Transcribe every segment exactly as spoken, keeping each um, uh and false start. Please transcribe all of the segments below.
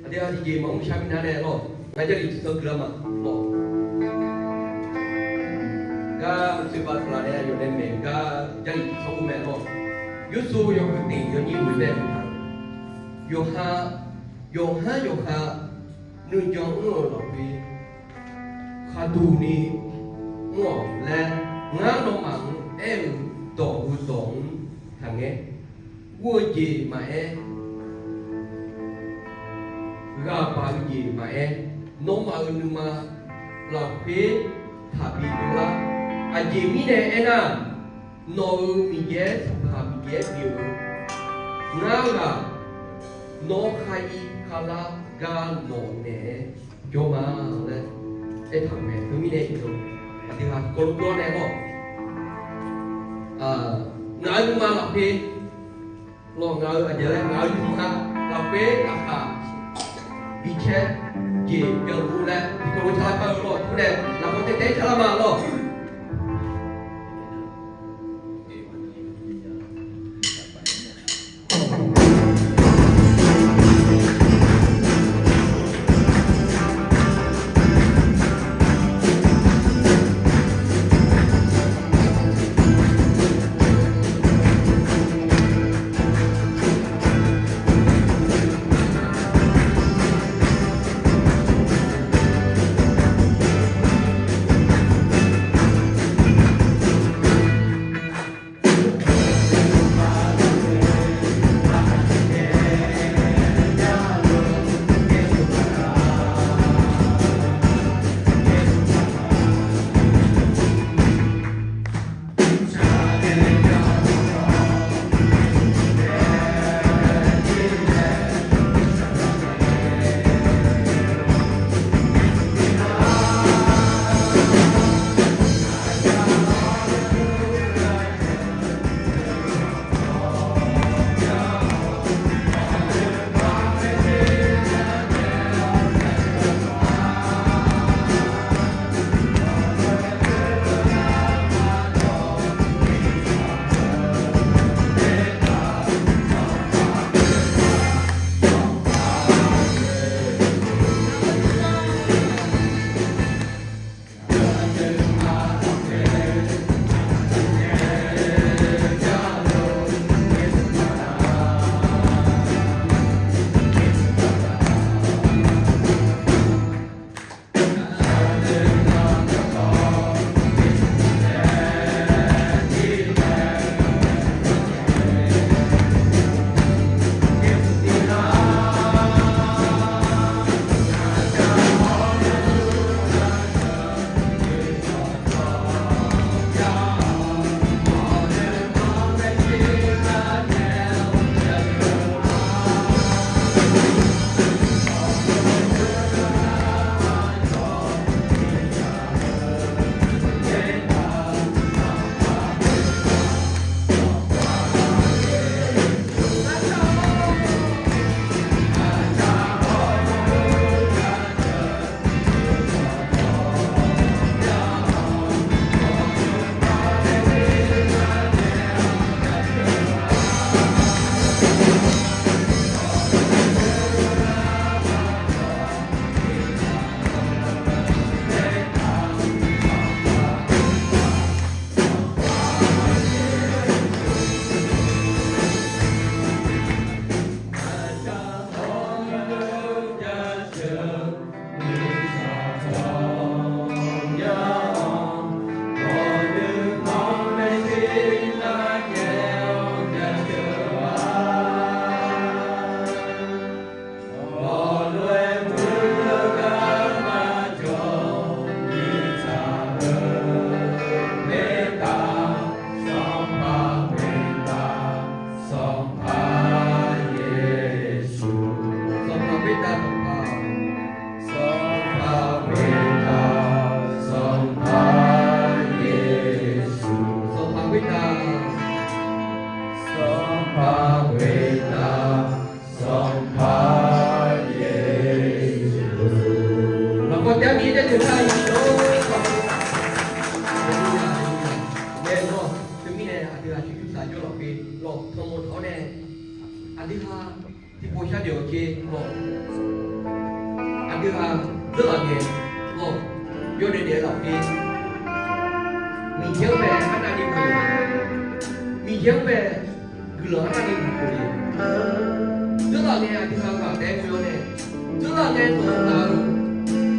Aqdui-aq tiqjeq maqmr shar mirnae lawr, ngar Jarlif tiqsanr guiqlanq ma lawr. Gar mqtsoeq bav taqlaf nae aqyawf nae maeq-eu gar Jarlif tiqsanr ur mae lawr. Yawshuif yawhuiq teq yawnyir muiq mae. Yawqha, yawqhar yawqha nuijan mr-euq lafkhoer khaqduq ni mr-awq laer, ngar nawmaf-anr aer-eu dawq heu dawq-anr taqngaer. Gur-eu jeq maqaer, ghaq baq-eu jeq maqaer, nawmaf-euq nuima lafkhoer taqbi dovlar. Aqjeq mirnae aernar, nawq-euq Miqyaer Sanqpaq Miqyaer pyeuf-eu, ngar ghaq nawr khar ir khar lar gar nawq naeq-aer jawr ma laer aertaq-euq mae. Teumirnae iqnan aqdui ha kawvlov jawr nae lawr, ngaq-euq nuima lafkhoer lawr, ngaq-euq aqjeq laer ngaq-euq nuima lafkhoer laqkhaq bicaer jeq byanluf laer tiqkawv lof-aer carlar kar-eu lawr. Tov nae lafkhoer taef taef-aer carlar ma lawr. Aqdui ha tiqpov sharnoeq-awq jeq lawq. Aqdui ha dzeurlaf ngae lawq, yawdaef daef laf-eu jeq. Miqyaer-anr bae arnavni guiqlanq, Miqyaer-anr bae guiqlanq arnavni guiqlanq le. Dzeurlaf ngae aqdui ha ghaq taef-aer ghoe-awr nae, dzeurlaf ngae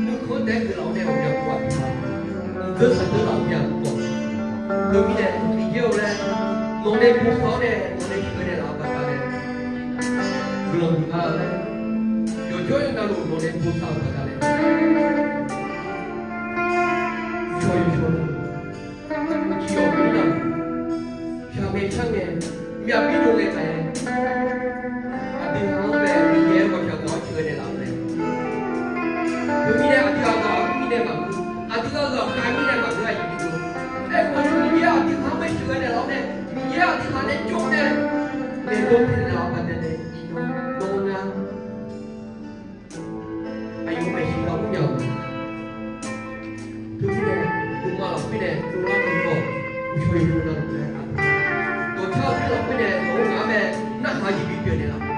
nawq-eu nuikhanr taef-aer guiqlanq-awr nae ghawqmya khof-aq, dzeurlaf dzeurlaf-eu ya-euq khawf, teumirnae Miqyaer-eu laer nawqnae bosav-awr nae nawqnae sheuqghae naeqlaf-eu baqdanae guiqlanq huiqma-eu laer, yawqjawr yawqnavluf nawqnae bosav-eu baqdanae, yawqjawr yawqnavluf aqjeq yawqghaq mirnae, shaqmae sharngae, myavbir dov ngae taef-aer, aqdui ha-anr bae Miqyaer ghawqshaq gaq-awr sheuqghae naeqlaf-eu mae. Teumirnae aqdui ha ghaq-anr mirnae maqngeur, aqdui ha ghaq khav mirnae maqngeur-a, aqyuif nyiq deuq. Aerkhawf Miqyaer aqdui ha-anr bae sheuqghae naeqlaf-awr nae, Miqyaer aqdui ha nae jawr nae maeqdawr naeqlaf-eu baqdanae, iqnan nawr ngar aqyawf-anr bae sheuqghae-awr nya-eu mae. Teumirnae nuima lafkhoer nae dovlar nuikhanr, uqshoe dovlar nuikhanr, dawqcar-eu khoer lafkhoer nae nawq-anr ngaq-anr bae narhaq-eu jeq bipyeuf naeqlaf-awq.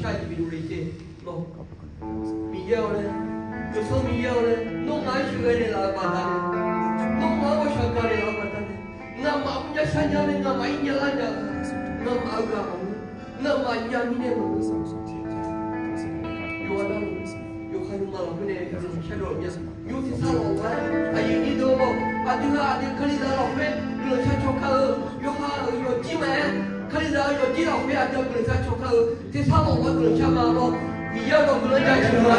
shar jeq bidov le sher lawr. Miqyaer-awr laer, Yawsanr Miqyaer-awr laer, nawr ngaq-anr sheuqghae naeqlaf-eu baqdanae, nawr ngaq-anr ghawqshaq gaq naeqlaf-eu baqdanae, nga'maf mrnya shar nya nae nga'maf ir nya lar nya-eu, nga'maf-euq ghaq maqngeur, nga'maf nya mirnae maqngeur. Yawqha navluf, yawqha nuima lafkhoer nae shardawq nya. Yawtersar lawq-aer, aqyuif nyir deuq-awr, aqdui-aq aqdui kalizaq lafkhoer guiqlanq sharcaw kar-eu, yawqha-euq yawqjir maqaer, kalizaq-euq yawqjir lafkhoer aqdui-aq guiqlanq sharcaw kar-eu, tersar lawq-aer guiqlanq shar ma lawr. Miqyaer-awr guiqlanq jaceuq ma.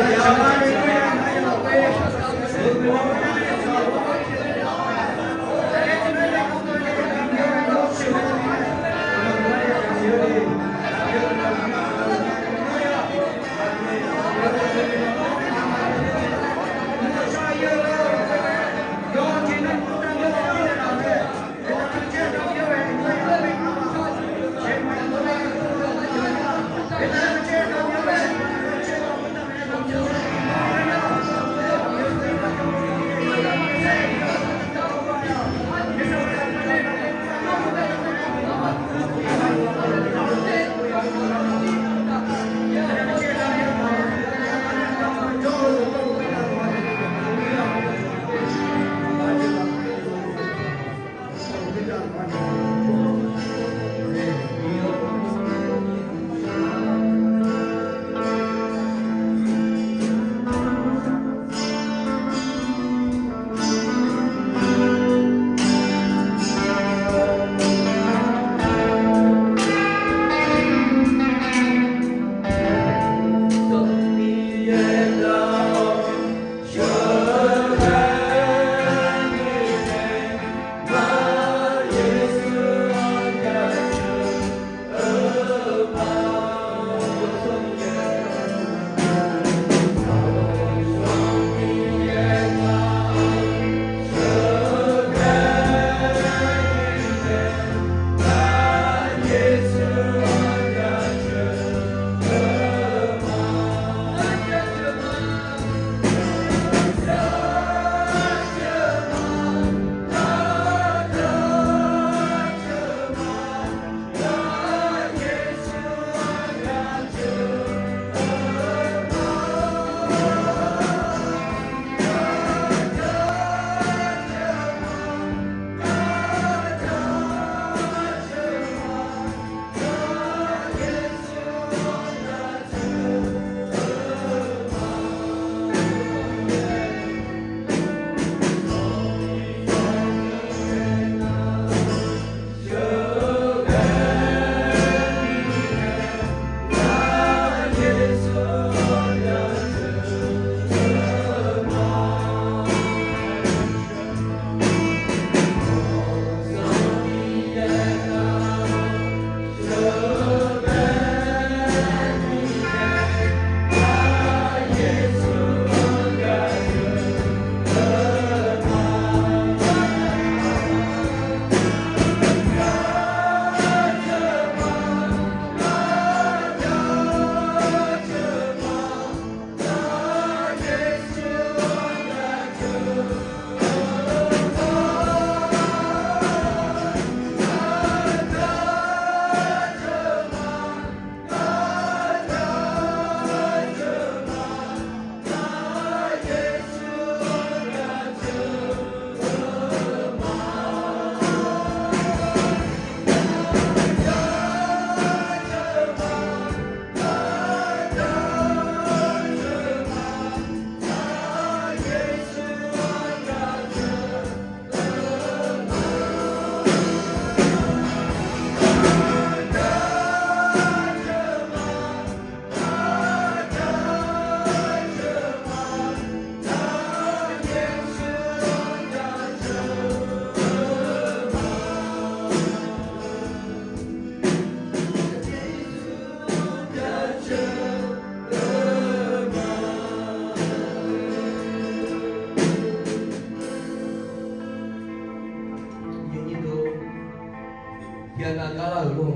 Tiqghaq nav gar lar-euq lor.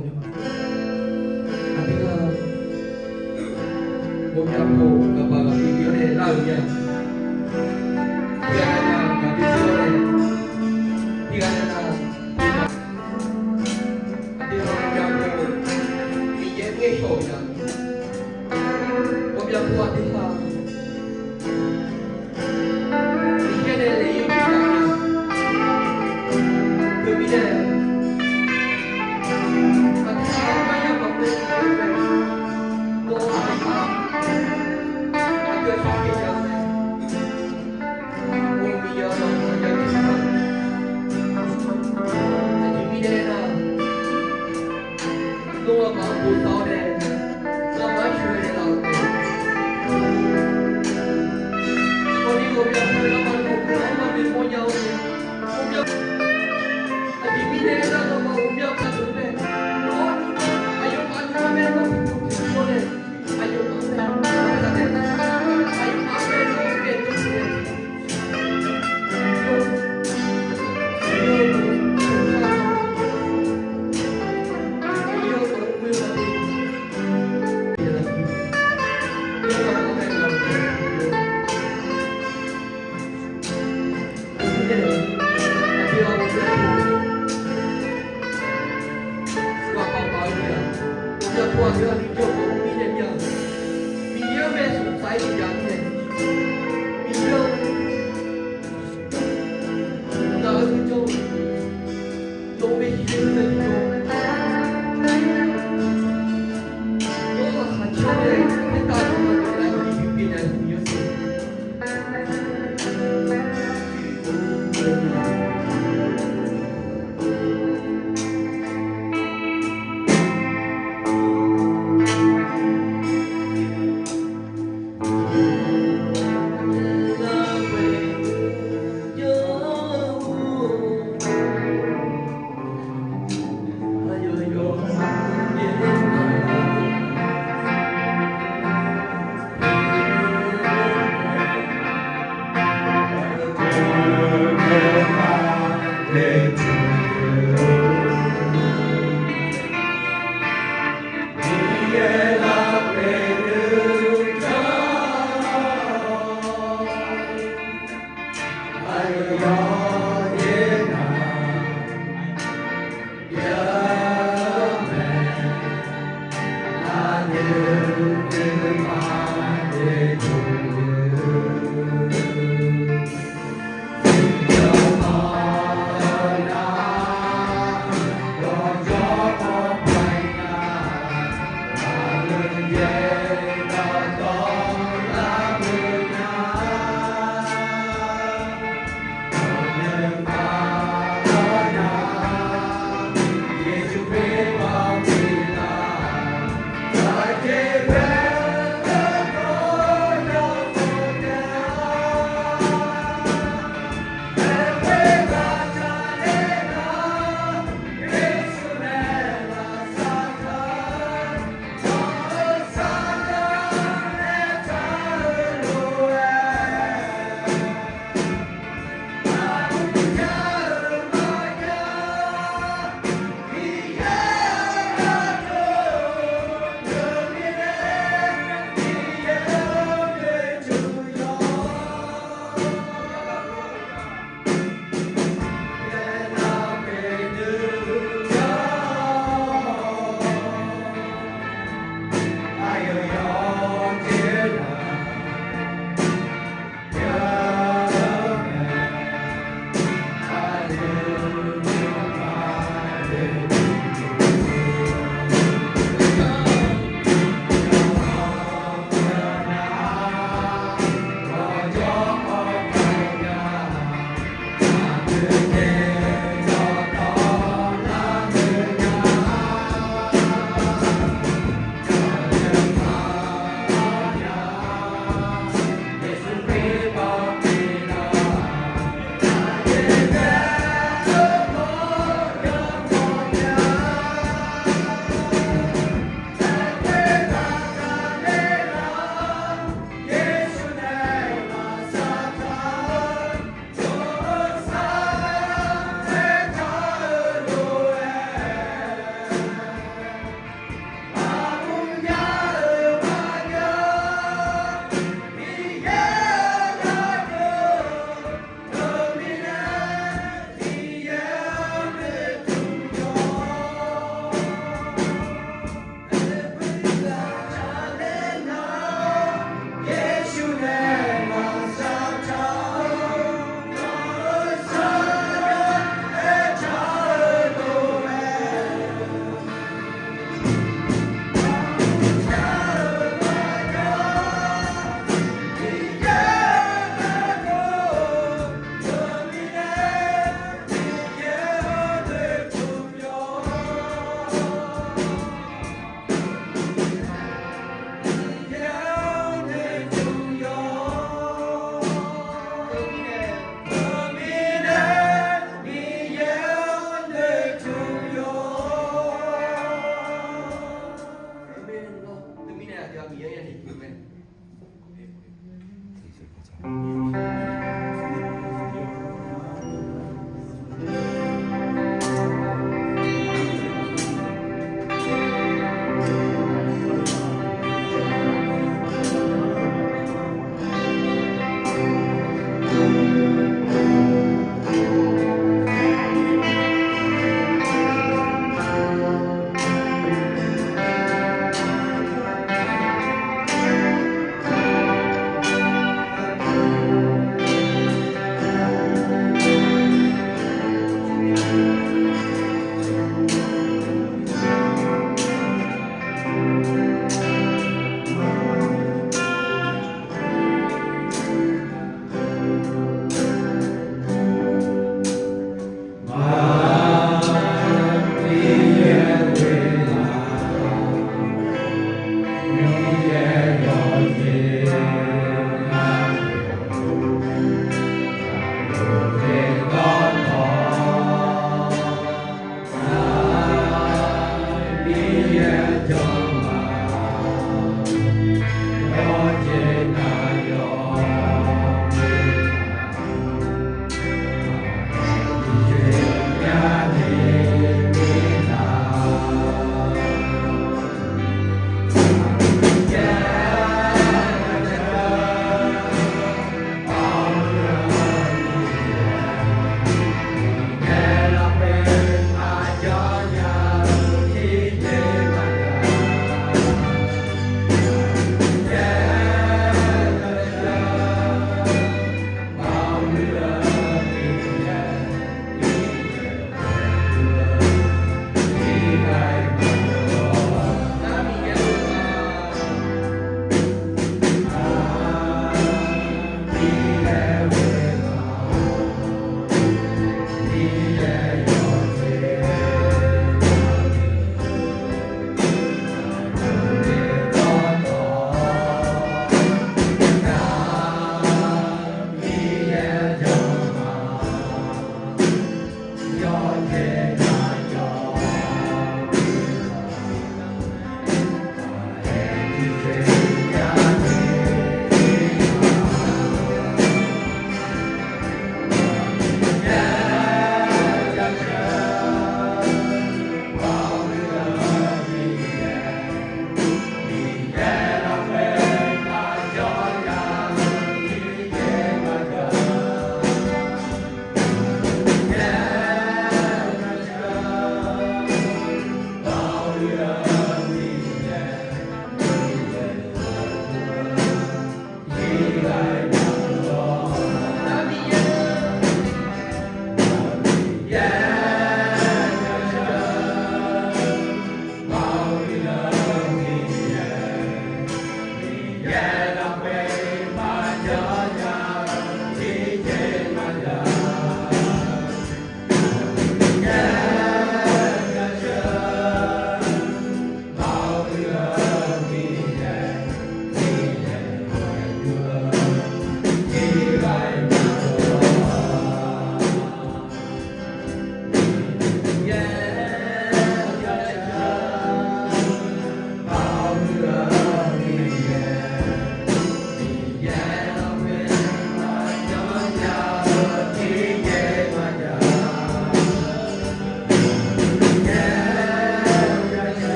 Aqdui-aq, ghawqmya khof gaqbaq gaqbi pyeuf-awr nae lar-euq nya. Tiqghaq nav gaqbi pyeuf-awr nae, tiqghaq nav, aqdui-aq, ghawqmya khof Miqyaer ngaer shawq-euq nya. Byav pov-aq teughaq, Miqyaer nae laeq-ir-eu jeq nya-a. Teumirnae, aqduimaf-anr maqya maqkeuv-eu jeq, nawr aqduimaf-anr aqdui-aq shar pyeuf nya-eu mae. Aqjeq mirnae aernar, nawr nga'maf-anr boftaq-awr nae, nga'maf-anr sheuqghae naeqlaf-euq mae. Ghawqni ghawqmya pyeuf-eu aqmaf-anr maqnoeq mawrnya-awr nae, ghawqmya, aqjeq mirnae aernar, nga'maf ghawqmya pyeuf-eu mae. Nawr aqyawfmaf nuima mae, nawr tiqpov tiqpov nae, aqyawfmaf-anr bae, aqyawfmaf-anr bae, nawr-eu bae dawr-eu mae.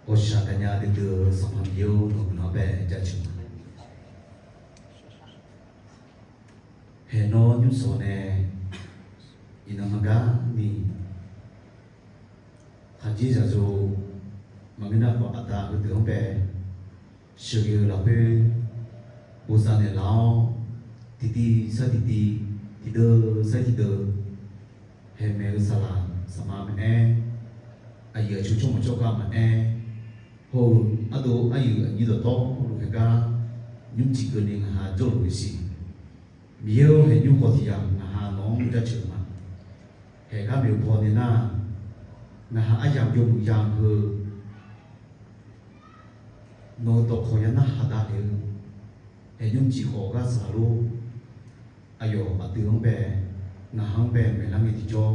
Ghawqshaq gaqnya duidui-eu Sanqpaq Miqyaer-or, nawq-eu guiqlanq bae jaceuq ma. Haeq nawr nymrshawq nae iqnan ma garni khaqdzerzaq zaq maqngeur nar khawf, aqda heudeuq-anr bae sheuqghae-eu lafkhoer bosav naeqlaf-awr, tiqtiv sar tiqtiv, tiqdeuv sar tiqdeuv, haeq maeq-eu saqlaq saqma maqaer, aqyuif aqtsu tsawrmawq tsawrkhav maqaer, hawr-eu ardov aryuif aqnyir dawqtawvluf khaeq gar nymrciq keuvni ngaq ha jawrluf-eu siq. Miqyaer-or, haeq nymr khawf tiq yamq ngaq ha nawq-anr jaceuq ma. Haeq gar maeq-eu paw nae nar, ngaq ha aryamq yawmuiq yamq heu nawq-eu dawqkawq ya narhaq davlef-eu, haeq nymrciq khawf gar saqlaq lor. Aqyawf aqdui-anr bae, ngaq ha-anr bae maeqlar ngae tiqjawr,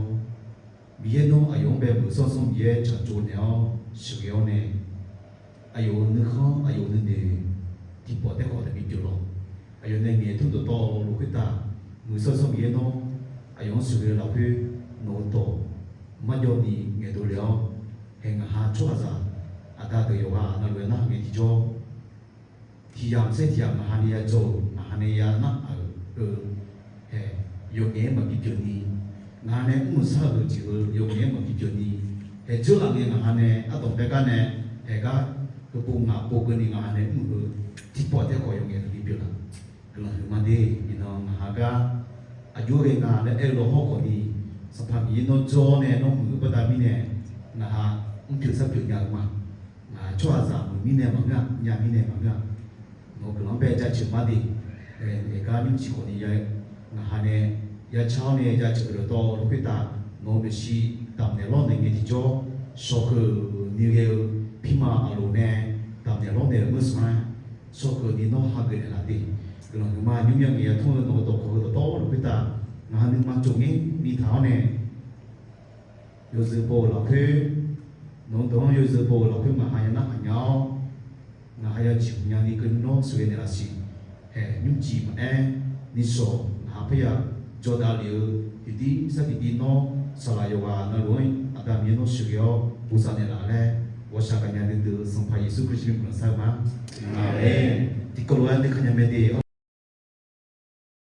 Miqyaer nawr aqyawf-anr bae muiq-eu sanr sanr Miqyaer tsaqtsov naeq-awr sheuqghae-awr nae, aqyawf-euq nuikhanr aqyawf-euq nuinoeq tiqpawf taerkhawf taqbi pyeuf lawq. Aqyawf nae ngaeq tmr dawqtawvluf khoertav muiq-eu sanr sanr Miqyaer nawr aqyawf-anr sheuqghae-eu lafkhoer nawq-eu dawq marjawv ni ngaeqdov le-awr, haeq ngaq ha tsawrhaqzaq aqda deuq yawqghaq navluf-aer narhaq ngae tiqjawr, tiq yamq saer tiq yamq ngaq ha nae yadzawr-euq, ngaq ha nae ya narhaq-euq, haeq yawqngaef-aer maqbi pyeufni, ngaq ha nae mr-euq shar-euq jeq-eu yawqngaef-aer maqbi pyeufni, haeq dzeurlaf ngae ngaq ha nae ardanq bae gar nae, haeq gar heupov ngaq pov keuvni ngaq ha nae mr-eu tiqpawf taerkhawf yawqngaef maqbi pyeuflaf. Guiqlanq huiqma de. Iqnan ngaq ha gar aqjox ghae nga laer aer-eu lawhawr khawfni, Sanqpaq Miqyaer nawr jawr nae nawr muiq-eu baqda mirnae, ngaq ha mrpyeuf sarpyeuf nya-eu ma. Ngaq tsawrhaqzaq muiq mirnae maqngeur-aq, nya mirnae maqngeur-aq, nawq-eu guiqlanq-anr bae jaceuq ma de. Aergar nymrciq khawfni ya, ngaq ha nae ya car-awr nae jaceuq-eu dawqtawvluf khoertav nawq-eu maeqshi damqnaeq lawrnaeq ngae tiqjawr, shawq keuv ni ghae-eu pirma aqloq nae damqnaeq lawrnaeq-eu meursmq-aer, shawq keuv ni nawr hageuf naeqlaf de. Guiqlanq huiqma nymrmyanr ngaeq ya tmr-eu nawq-eu dawqkawq heu dawqtawvluf khoertav, ngaq ha nuima tsov ngaer ni taq-awr nae, yawzeu pov-eu lafkhoer, nawq-eu dawq-anr yawzeu pov-eu lafkhoer ngaq ha ya narhaq nya-awr, ngaq ha ya ciqhuq nyani keuvni nawr sheuqghae naeqlaf siq. Haeq nymrciq maqaer, nishawq ngaq ha parya jawrdav lef-eu tiqtiv sar tiqtiv nawr saqlaq yawqghaq navluf-anr aqda Miqyaer nawr sheuqghae-awr bosav naeqlaf laer, ghawqshaq gaqnya duidui-eu Sanqpaq Yeqsur Kali tsawrmyanr guiqlanq shar-eu ma. Aqmeq. Tiqkawv lof-aer nuikhanr nya mae de.